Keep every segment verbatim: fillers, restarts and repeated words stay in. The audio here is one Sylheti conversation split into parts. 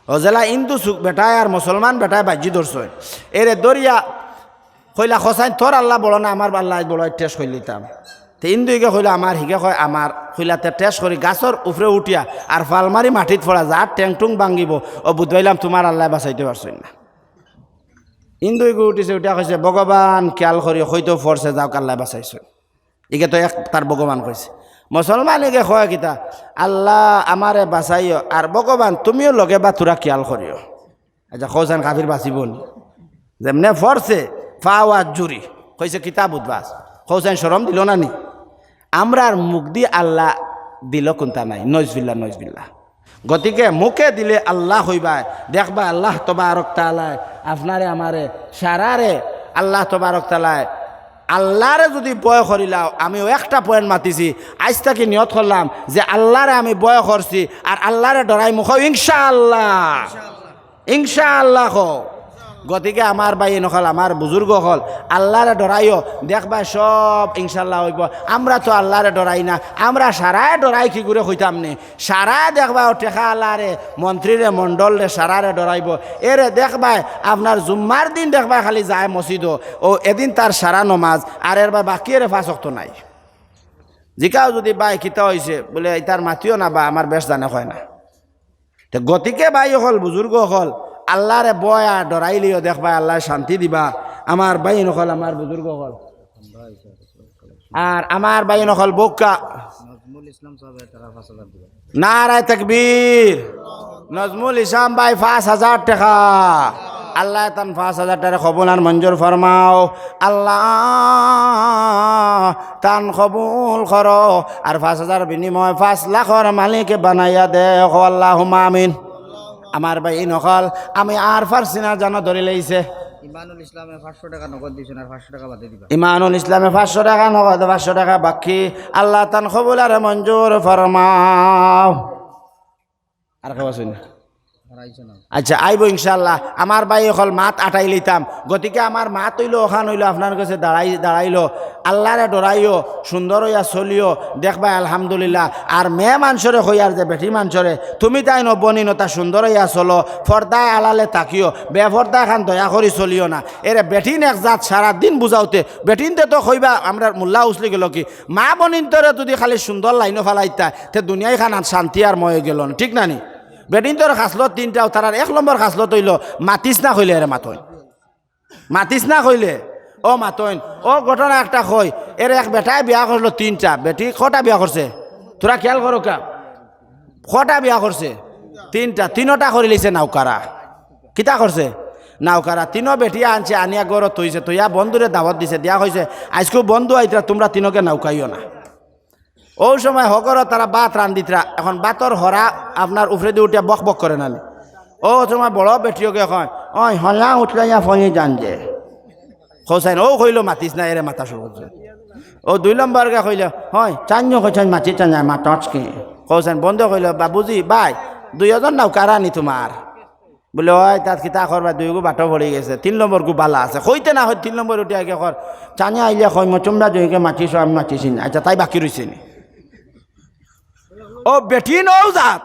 ও যেলা হিন্দু সুখ বেটায় আর মুসলমান বেটায় বাজি ধরছইন, এরে ধরিয়া কইলা, "হোসাইন, তোর আল্লাহ বড় না, আমার আল্লাহ বড়, টেস্ট করি লিতাম।" তে হিন্দুইগে কইলা, "আমার", হিগে কয়, "আমার।" কইলা, "তে টেস্ট করি।" গাছর উপরে উঠিয়া আর ফাল মারি মাটিত পড়া, যার ঠেং-টুং ভাঙ্গিবো, ও বুঝবাইলাম তুমার আল্লায় বাচাইতে পারছইন না। হিন্দুইগু উঠিছে, উঠিয়া কইছে, "ভগবান খিয়াল করিও, কইতো পড়ছে, যাউক, আল্লায় বাচাইছইন।" ইগে তো এক তার ভগবান কইছে। মুসলমান ইগে কয় কিতা, "আল্লাহ আমারে বাচাইও, আর ভগবান তুমিও লগে বা থুড়া খিয়াল করিও।" আচ্ছা, হোসাইন কাফির বাচিবো নি? যেমনে পড়ছে, ফাও আর জুরি, কইছে, "কিতা বুঝবাস?" হোসাইন শরম দিলো না নি? আমরার মুখদি আল্লাহ দিলো কুন্তা নাই। নজবিল্লা, নজবিল্লা। গতিকে মুখে দিলে আল্লাহ কইবায়, দেখবায় আল্লাহ তবারক তাআলায় আপনারে আমারে সারারে, আল্লাহ তবারক তাআলায়, আল্লাহরে যুদি ভয় করিলাও, আমি অউ একটা পয়েন্ট মাতিছি, আইজ থাকি নিয়ত করলাম যে আল্লাহরে আমি ভয় করছি আর আল্লাহরে ডরাইমু, কও ইনশাআল্লাহ। ইনশাআল্লাহ কও। গতিকে আমার ভাইয়াইন অকল, আমার বুজুর্গ অকল, আল্লাহরে ডরাইও, দেখবায় সব ইনশাআল্লাহ অইবো। আমরা তো আল্লাহরে ডরাই না, আমরা সারায় ডরাই কিগুরে কইতাম নি। সারায় দেখবায় অউ টেকাআলারে, মন্ত্রীরে, মন্ডলরে, সারারে ডরাইবো। এরে দেখবায় আপনার জুম্মার দিন দেখবায় খালি যায় মসজিদো, অউ এদিন তার সারা নমাজ, আর এরবায় বাকি এরে পাঁচ ওয়াক্ত নাই। জিকাও যুদি, "ভাই কিতা অইছে?" বুলে, "ইতার মাতিও না বা, আমার বেশ জানে কয় না।" তে গতিকে ভাই অকল, বুজুর্গ অকল, আল্লাহরে ভয় আর ডরাইলিও দেখবায় আল্লায় শান্তি দিবা। আমার ভাইয়াইন অকল, আমার বুজুর্গ অকল, আর আমার ভাইয়াইন অকল বউক্কা। নজমুল ইসলাম সাহেব, তারা পাঁচ হাজার দিবা। নারায়ে তাকবীর। নজমুল ইসলাম ভাই পাঁচ হাজার টেকা। আল্লায় তান পাঁচ হাজার টেকারে কবুল আর মঞ্জুর ফরমাও। আল্লাহ তান কবুল করো। আর পাঁচ হাজার বিনিময়ে পাঁচ লাখর মালিক বানাইয়া দেও। আল্লাহুম্মা আমিন। আমার ভাইয়াইন অকল, আমি আর পারছি না, জানো ধরিলাইছে। ইমানুল ইসলামে পাঁচশো টেকা নগদ দিছইন, আর পাঁচশো টেকা বাদে দিবা। ইমানুল ইসলামে পাঁচশো টেকা নগদ, পাঁচশো টেকা বাকি। আল্লাহ তান কবুল আর মঞ্জুর ফরমাও। আর কেউ আছইন না? আর আইছো না। আচ্ছা, আইবো ইনশাআল্লাহ। আমার ভাই অকল মাত আটাই লইতাম, গতিকে আমার মাত অইলো অখান অইলো আপনার গেছে দাঁড়াই, দাঁড়াইলো। আল্লাহরে ডরাইও, সুন্দর অইয়া চলিও, দেখবায় আলহামদুলিল্লাহ। আর মেয়ে মানষরে কইয়ার যে বেটি মানষরে, তুমি তাইন বনিন অতা সুন্দর অইয়া চলো, পর্দায় আড়ালে থাকিও, বেপর্দায় খান দয়া করি চলিও না। এরে বেটিন এক জাত সারা দিন বুঝাওতে, বেটিনতে তো কইবা, আমরার মোল্লা উছলি গেলো কি, মা বনিন্তরে যুদি খালি সুন্দর লাইনো ফালাইতা, তে দুনিয়াই খান শান্তি আর ময় গেলো না, ঠিক না নি? বেটিন্তর খাছলত তিনটা, তারার এক নম্বর খাছলত অইলো মাতিস না কইলে এরে মাতইন। মাতিস না কইলে অউ মাতইন। অউ ঘটনা একটা কই, এর এক বেটায় বিয়া করলো তিনটা, বেটি কটা বিয়া করছে? থুড়া খিয়াল করউক্কা। কটা বিয়া করছে? তিনটা। তিনোটা করিলিছে নাউকারা। কিতা করছে? নাউকারা। তিনো বেটিয়ে আনছে, আনিয়া ঘরো থইছে, থইয়া বন্ধুরে দাওয়াত দিছে, দিয়া কইছে, "আইজকু বন্ধু আইতরা, তুমরা তিনোকে নাউকাইও না।" অউ সময় হগরো তারা ভাত রান্ধিতরা, এখন ভাতর হরা আপনার উপরেদি উঠিয়া বক বক করে না নি? অউ সময় বড় বেটিওগে কয়, "ওই হলা উঠলাইয়া ফনি জান যে।" হোসাইন, অউ কইলো, "মাতিস না, এরে মাতা শুরু করছে।" অউ দুই নম্বরগে কইলো, "হয়, চাইনও কইছইন মাতিস না, মাতস কি?" হোসাইন বন্ধু কইলো, "বাবুজি, ভাই, দুইওজন নাউকারা নি তুমার?" বুলে, "ওই, তাত কিতা করবা, দুইগু বাটো পড়ি গেছে, তিন নম্বরগু বালা আছে।" কইতে না কইতে তিন নম্বর উঠি আগে কর, "চাইনে আইলে কইমু, তুমরা দুইগে মাতিছো, আমি মাতিছি না।" আচ্ছা, তাই বাকি রইছে নি? অউ বেটিন অউ জাত।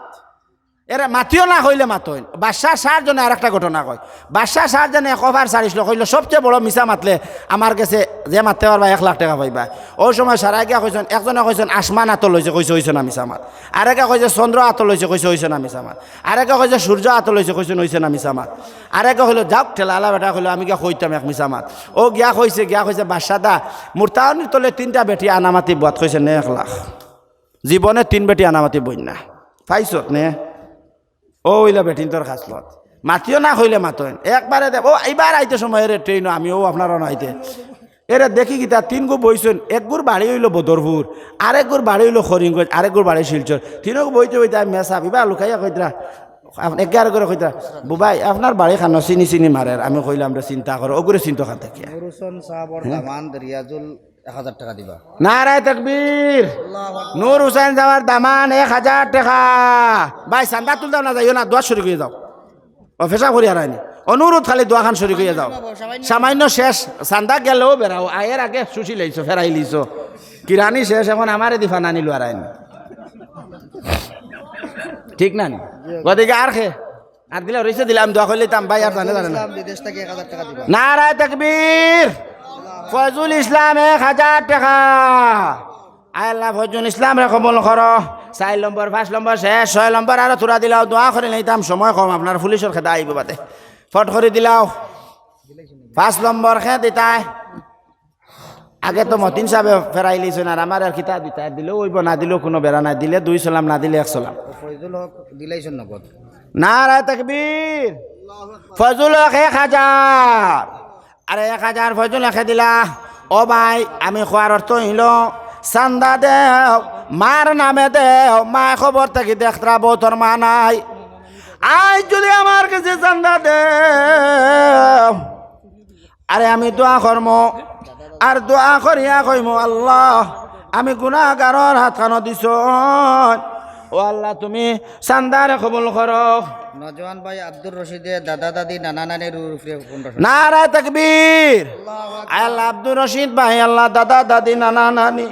এরে মাতিও না কইলে মাতইন। বাদশা শাহজানে আরেকটা ঘটনা কয়। বাদশা শাহজানে এক অফার ছাড়িছিল, কইলো, "সবচেয়ে বড় মিছা মাতলে আমার গেছে যে মাততে পারবা এক লাখ টেকা পাইবা।" অউ সময় সারায় গিয়া কইছইন, একজনে কইছইন, "আসমান আতো লইছে, কইছে অইছে না মিছা মাত।" আরেকে কইছে, "চন্দ্র আতো লইছে, কইছে অইছে না মিছা মাত।" আরেকে কইছে, "সূর্য আতো লইছে, কইছে অইছে না মিছা মাত।" আরেকে কইলো, "যাউক, ঠেলাআলা বেটা কইলো, আমি গিয়া কইতাম এক মিছা মাত।" অউ গিয়া কইছে, গিয়া কইছে, "বাদশা দা, মুরতাউনির তলে তিনটা বেটি আনামাতি বওয়াত কইছে নে এক লাখ। জীবনে তিন বেটি আনামাতি বইন না। পাইছত নে?" অউ অইলা বেটিন্তর খাছলত। মাতিও না কইলে মাতইন। একবারে দেখ, অউ ইবার আইতে সময় রে ট্রেইনো, আমি অউ আপনারা আইতে। এরে দেখি কিতা, তিনগু বইছইন, একগুর বাড়ি অইলো বদরপুর, আরেকগুর বাড়ি অইলো করিমগঞ্জ, আরেকগুর বাড়ি শিলচর। তিনগু বইতে বইতে আমি মেসাব, ইবা লুকাইয়া কইতরা, আপ-, একে আরেকরে কইতরা, "বুবাই, আপনার বাড়ি খানো চিনি চিনি মারের।" আমি কইলাম, "রে চিন্তা করো, অগুরে চিনতো খান থাকিয়া।" নুর হোসেন সাহাবর দামান রিয়াজুল এক হাজার টেকা দিবা। নারায়ে তাকবীর। আল্লাহু আকবার। নুর হোসেন সাহাবর দামান এক হাজার টেকা। ভাই, চান্দা তুলতাম না, যাইও না, দোয়া শরিক অইয়া যাও। অউ পেশাব করি হারায়নি। অনুরোধ খালি দোয়াখান শরিক অইয়া যাও। সামান্য শেষ, চান্দা গেলেও বেড়াও, আয়ের আগে শুষি লাইছো, ফেরাই লিছো। কিরানি শেষ, এখন আমারে দি ফানানি লুয়ারায়নি। ঠিক না নি? গতিকে আর খে? আর দিলে রইছে দিলাম, দোয়া করলে তাম ভাই আর জানে জানে না। ইসলাম বিদেশ থেকে এক হাজার টাকা দিবা। নারায়ে তাকবীর। ফয়জুল ইসলাম এক হাজার টাকা। আয় আল্লাহ, ফয়জুল ইসলামরে কবুল করো। চাইর নম্বর, পাঁচ নম্বর শেষ, ছয় নম্বর আরো থুড়া দিলাও, দোয়া করি নিতাম, সময় কম, আপনার পুলিশর খেদা আইবো বাদে। ফট করি দিলাও। পাঁচ নম্বর কে দিতায়। আগে তো মতিন সাহেবে ফেরাইলিছইন, আর আমার আর কিতা দিতায়? দিলেও অইবো, না দিলেও কুনু বেড়া নাই, দিলে দুই সালাম, না দিলে এক সালাম। ফয়জুল হক দিলাইছইন নগদ। নারায়ে তাকবীর। ফয়জুল হক এক হাজার। আরে এক হাজার ফয়জুল হকে দিলা। ও ভাই, আমি কওয়ার অর্থ অইলো, চান্দা দেও, মার নামে দেও, মায় কবর থাকি দেখরা বউতর মা নাই। আইজ যুদি আমার গেছে চান্দা দেও, আরে আমি দোয়া করমু, আর দোয়া করিয়া কইমু, "আল্লাহ, আমি গুনাগারর হাত খানো দিছইন, ও আল্লাহ, তুমি চান্দারে কবুল করো।" নজওয়ান ভাই আব্দুর রশিদে দাদা দাদি নানা নানির উপরে পনেরোশো। নারায়ে তাকবীর। আয় আল্লাহ, আব্দুর রশিদ ভাই, আল্লাহ, দাদা দাদি নানা নানি,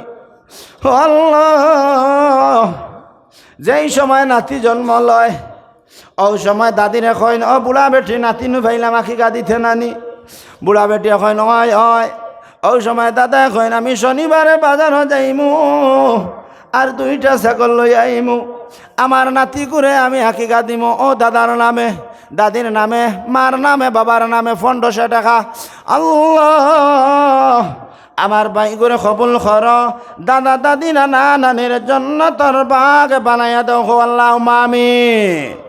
ও আল্লাহ, যেই সময় নাতি জন্ম লয়, অউ সময় দাদিরে কইন, "ও বুড়া বেটি, নাতিনু পাইলাম, আকিকা দিতে নানি?" বুড়া বেটিয়ে কইন, "অয়, অয়।" অউ সময় দাদায় কইন, "আমি শনিবারে বাজারো যাইমু, আর দুইটা ছাগল লই আইমু, আমার নাতিগুরে আমি আকিকা দিমু, ও দাদার নামে, দাদির নামে, মার নামে, বাবার নামে পনেরোশো টাকা।" আল্লাহ, আমার ভাইগুরে কবুল করো, দাদা দাদি নানা নানির জন্নতর বাগ বানাইয়া দেও, কও আল্লাহুম্মা আমিন।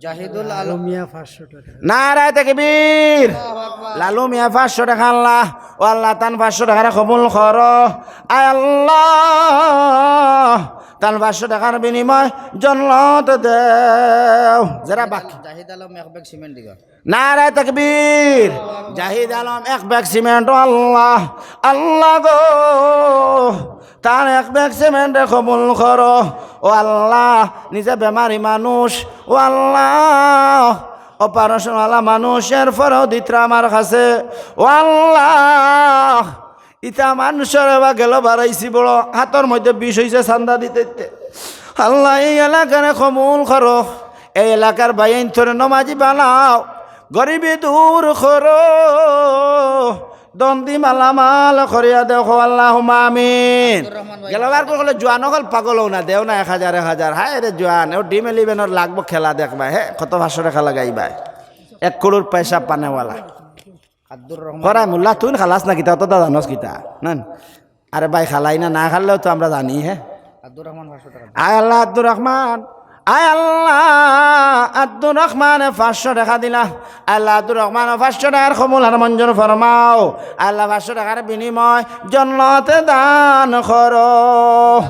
জাহিদুল আলম। লালু মিয়া পাঁচশো টাকা। নারায়ে তাকবীর। আল্লাহু আকবার। লালু মিয়া পাঁচশো টাকা আল্লাহ, ও আল্লাহ, তান পাঁচশো টাকারে কবুল করো। আয় আল্লাহ, তান পাঁচশো টাকার বিনিময় জন্নত দেও। যারা বাকি জাহিদ আলম এক ব্যাগ সিমেন্ট দিবা। নারায়ে তাকবীর। জাহিদ আলম এক ব্যাগ সিমেন্ট, ও আল্লাহ, আল্লাহ গো, তার এক ব্যাগ সিমেন্টরে কবুল করো। ও আল্লাহ, নিজে বেমারি মানুষ, ও আল্লাহ, অপারেশনওয়ালা মানুষ, এরপরেও দিতরা আমার কাছে, ও আল্লাহ, ইতা মানুষরে বা গেল বারাইছি বড়, হাতর মধ্যে বিষ অইছে চান্দা দিতে দিতে। আল্লাহ, এই এলাকারে কবুল করো, এই এলাকার ভাইয়াইন্তরে নমাজি বানাও, গরিবি দূর করো, ধনদি মালামাল করিয়া দেও, আল্লাহুম্মা আমিন। আব্দুর রহমান ভাই। গেলবার কইলে জোয়ান অকল পাগল অও না, দেও না এক হাজার, এক হাজার। হায় রে জোয়ান, ও ড্রিম ইলেভেনর লাগবো খেলা দেখবায়, হে, কত পাঁচশো টাকা লাগাইবায়, এক করোড় পয়সা পানেওয়ালা। আব্দুর রহমান। করাই মোল্লা, তুই খালাস না কিতা, অত দা জানোস কিতা? না, আরে ভাই, খালাই না, না খাললেও তো আমরা জানি, হে। আব্দুর রহমান পাঁচশো টাকা। আয় আল্লাহ, আব্দুর রহমান, আয় আল্লাহ, আব্দুর রহমানে পাঁচশো টাকা দিলা। আল্লাহ, আব্দুর রহমান পাঁচশো টাকার কবুল আর মঞ্জুর ফরমাও। আল্লাহ, পাঁচশো টাকার বিনিময় জন্নতে দান করো।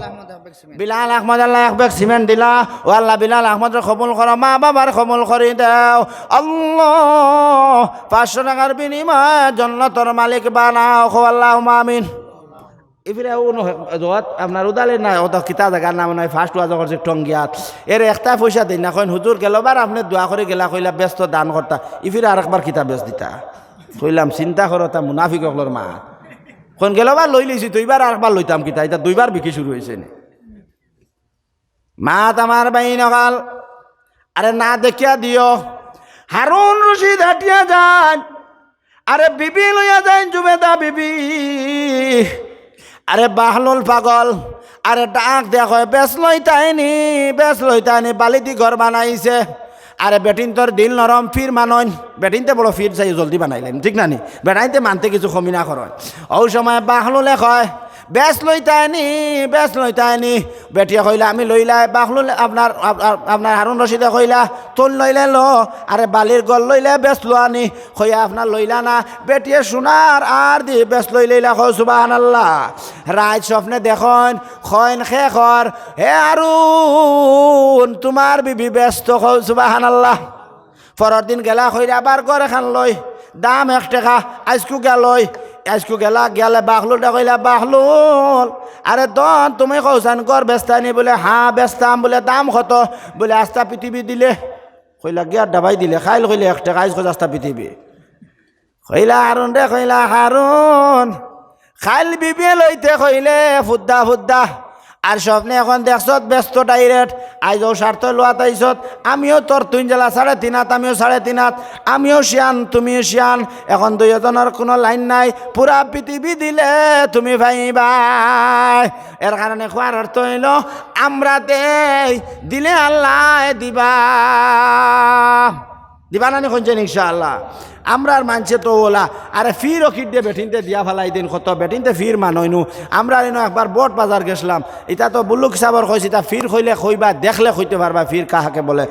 বিলাল আহমদ, আল্লাহ, এক ব্যাগ সিমেন্ট দিলা। ও আল্লাহ, বিলাল আহমদরে কবুল করো, মা বাবারে কবুল করি দেও। আল্লাহ, পাঁচশো টাকার বিনিময়ে জন্নতর মালিক বানাও, কও আল্লাহুম্মা আমিন। ইফিরে ও ন-, জগৎ আপনার উদালে না, ওটা কিতা জাগার নাম নয়, ফার্স্ট ওয়াজ করছে টঙ্গিয়াত। এর একটা পয়সা দেই না, কইন, "হুজুর, গেলবার আপনে দোয়া করি গেলা, কইলা বেস্ত দান করতা।" ইফিরে আরেকবার কিতা বেস্ত দিতা? কইলাম, "চিন্তা করো, তা মুনাফিক অকলর মা।" কইন, "গেলবার লই লইছি, তো ইবার আরেকবার লইতাম কিতা? ইটা দুইবার বিক্রি শুরু অইছে নি।" মাত আমার ভাই নগাল, আরে না দেখিয়া দিও। হারুন রশিদ হাটিয়া যাইন, আরে বিবি লইয়া যাইন, জুবেদা বিবি। আরে বাহলুল পাগল, আরে ডাক দেয়া কয়, "বেশ লইতায়নি, বেশ লইতায়নি, বালিদি ঘর বানাইছে।" আরে বেটিন্তর দিল নরম, ফির মানইন, বেটিন্তে বড় ফির চাই জলদি বানাইলাইন, ঠিক না নি? বেটাইন্তে মানতে কিছু কমি না করইন। অউ সময় বাহলুলে কয়, "বেশ লইতায়নি, বেশ লইতায়নি।" বেটিয়ে কইলা, "আমি লইলাই।" বাহলুল আপনার, আপ-, আপ-, আপনার হারুন রশিদে কইলা, "তুন লইলে লো, আরে বালির ঘর লইলে বেশ লোয়ানি।" কইয়া, "আপনার লইলা না।" বেটিয়ে সোনার আর দি বেশ লই লইলা, কও সুবহানাল্লাহ। রাইত স্বপ্নে দেখইন, কইন, "খে খর, হে হারুন, তুমার বিবি বেশ তো," কও সুবহানাল্লাহ। পরর দিন গেলা কইরা আবার ঘর এখান লই, দাম এক টেকা, আইজকু গেলই, আইজকু গেলা, গেলে বাহলুলরে কইলা, "বাহলুল, আরে দন তুমি কওছাইন ঘর বেচতায়নি?" বুলে, "হ্যাঁ, বেচতাম।" বুলে, "দাম কত?" বুলে, "আস্তা পৃথিবী দিলে।" কইলা, "গিয়া ডাবাই দিলে, কাইল কইলে এক টেকা, আইজ কইছ আস্তা পৃথিবী।" কইলা, "হারুনরে," কইলা, "হারুন, কাইল বিবিয়ে লইতে কইলে ফুদ্দা ফুদ্দা, আর স্বপ্নে এখন দেখছত বেহেস্ত direct, আইজ অউ স্বার্থ লওয়াত আইছত, আমিও তোর তুইন যেলা সাড়ে তিন আত, আমিও সাড়ে তিন আত, আমিও শিয়ান, তুমিও শিয়ান, এখন দুইওজনর কুনু লাইন নাই, পুরা পৃথিবী দিলে তুমি পাইবায়। এর কারণে কওয়ার অর্থ অইলো, আমরা দেই, দিলে আল্লায় দিবা। দিবা নানি কইছইন ইনশাআল্লাহ। আমরার মানষে তো অলা, আরে ফির অকির দে বেটিন্তে দিয়া ফালাই দিন কত, বেটিন্তে ফির মানইনু। আমরা ইনো একবার বট বাজার গেছলাম, ইতা তো বুলুক সাবর কইছি, ইতা ফির কইলে কইবা, দেখলে কইতে পারবা ফির কাহাকে বলে।